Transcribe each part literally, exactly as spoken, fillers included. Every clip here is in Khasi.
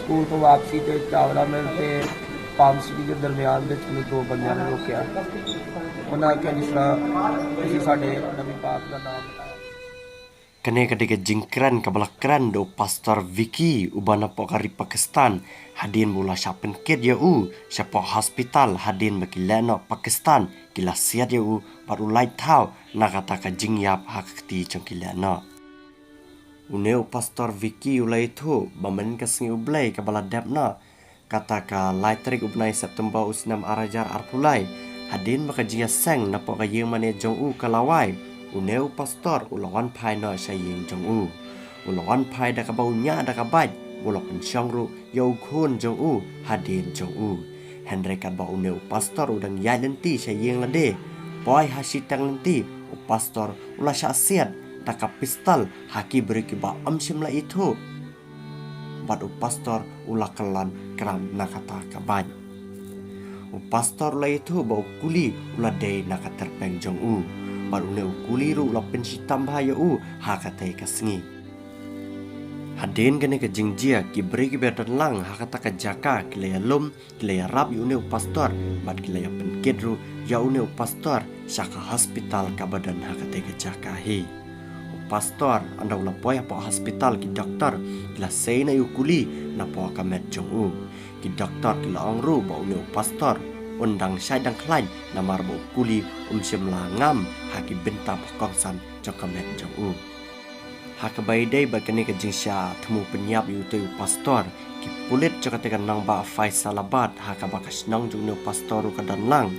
ਸਕੂਲ ਤੋਂ ਵਾਪਸੀ ਤੇ ਚਾਵਲਾ ਮਿਲ ਤੇ ਪਾਮ ਸਿਟੀ ਦੇ ਦਰਮਿਆਨ ਵਿੱਚ ਮੈਨੂੰ ਦੋ ਬੰਦਿਆਂ ਨੇ ਰੋਕਿਆ। ਉਹਨਾਂ ਆਖਿਆ, "ਜਿਸ ਤਰ੍ਹਾਂ ਤੁਸੀਂ ਸਾਡੇ ਨਬੀ ਪਾਕ ਦਾ ਨਾਮ Kane ka dei ka jingkren kaba la kren da u Pastor Vicky uba napoh ka ri Pakistan, hadien ba u la shah pynkit ïa u shapoh hospital hadien ba ki lehnoh Pakistan ki la siat ïa u bad u lait thaw na kata ka jingïap ha ka kti jong ki lehnoh. Une u Pastor Vicky u la ïathuh ba mynnin ka sngi U Blei kaba la dep noh, kata ka lai tarik u bnai September u snem ar hajar arphew lai, hadien ba ka jingïaseng napoh ka ïing mane jong u ka la wai, une u pastor u la wan phai noh sha ïing jong u. U la wan phai da kaba u ñiah da ka bike, u la pynshong ruh ïa u khun jong u hadien jong u. Hynrei katba une u pastor u dang ïaid lynti sha ïing lade, poi ha shiteng lynti, u pastor u la shah siat da ka pistol ha ki briew kiba ym shym la ithuh. Bad u pastor u la kyllon kram na kata ka bike. U pastor u la ïathuh ba u kuli u la dei na ka tyrpeng jong u. Bad une u kuli ruh u la pynshitom bha ïa u ha katei ka sngi. Hadien kane ka jingjia, ki briew kiba don lang ha kata ka jaka ki la ïalum, ki la ïarap ïa une u pastor bad ki la ïapynkit ruh ïa une u pastor sha ka hospital kaba don ha katei ka jaka hi. U pastor ynda u la poi hapoh hospital, ki doktor ki la sei na ïa u kuli napoh ka met jong u. Ki doktor ki la ong ruh ba une u pastor un dang shait dang khlaiñ namar ba u kuli um shym la ngam ha ki bynta ba kongsan jong ka met jong u. Ha kaba ïadei bad kane ka jingshah thmu pynïap ïa utei u pastor, ki pulit jong katei ka nongbah Faisalabad, ha kaba ka shnong jong une u pastor ruh ka don lang,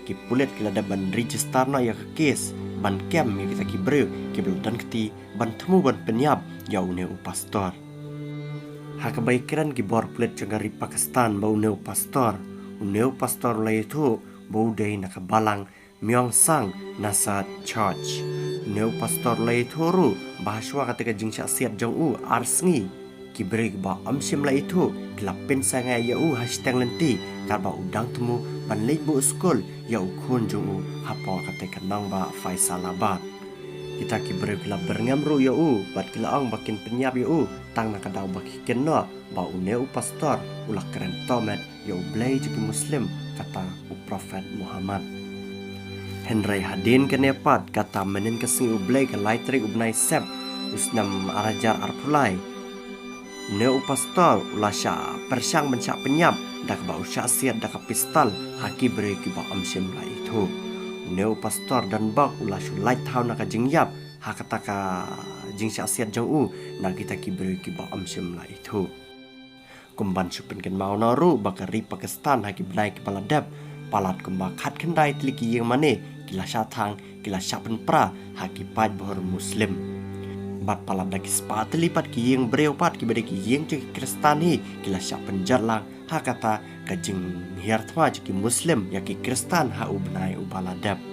ki pulit ki la dep ban register noh ïa ka kes ban kem ïa kita ki briew kiba la don kti ban thmu ban pynïap ïa une u pastor. Ha kaba ïakren ki bor pulit jong ka ri Pakistan ba une u pastor, une u pastor u la ïathuh ba u dei na ka balang Myeongsang Nasat Church. Une u pastor u la ïathuh ruh ba hashwa katei ka jingshah siat jong u ar sngi, ki briew kiba ym shym la ithuh ki la pynsangeh ïa u ha shiteng lynti katba u dang thmu ban leit buh skul ïa u khun jong u hapoh katei ka nongbah Faisalabad. Kita ki briew ki la byrngem ruh ïa u bad ki la ong ba kin pynïap ïa u tang na ka daw ba ki kynnoh ba une u pastor u la kren tohmet ïa U Blei jong ki Muslim, kata u Prophet Muhammad. Hynrei hadien kane pat, kata mynnin ka sngi U Blei ka lai tarik u bnai Sep u snem ar hajar arphew lai, une u pastor u la shah pyrshang ban shah pynïap da kaba u shah siat da ka pistol ha ki briew kiba ym shym la ithuh. Une u pastor donbok u la shu lait thaw na ka jingïap ha kata ka jingshah siat jong u na kita ki briew kiba ym shym la ithuh. Kum ban shu pynkynmaw noh ruh ba ka ri Pakistan ha ki bnai kiba la dep, palat kumba khatkhyndai tylli ki ïing mane ki la shah thang, ki la shah pynpra ha ki paidbah Muslim. Bad palat da ki spah tylli pat ki ïing briew pat kiba dei ki ïing jong ki Khristan hi ki la shah pynjot lang ha kata ka jinghiar thma jong ki Muslim ïa ki Khristan ha u bnai uba la dep.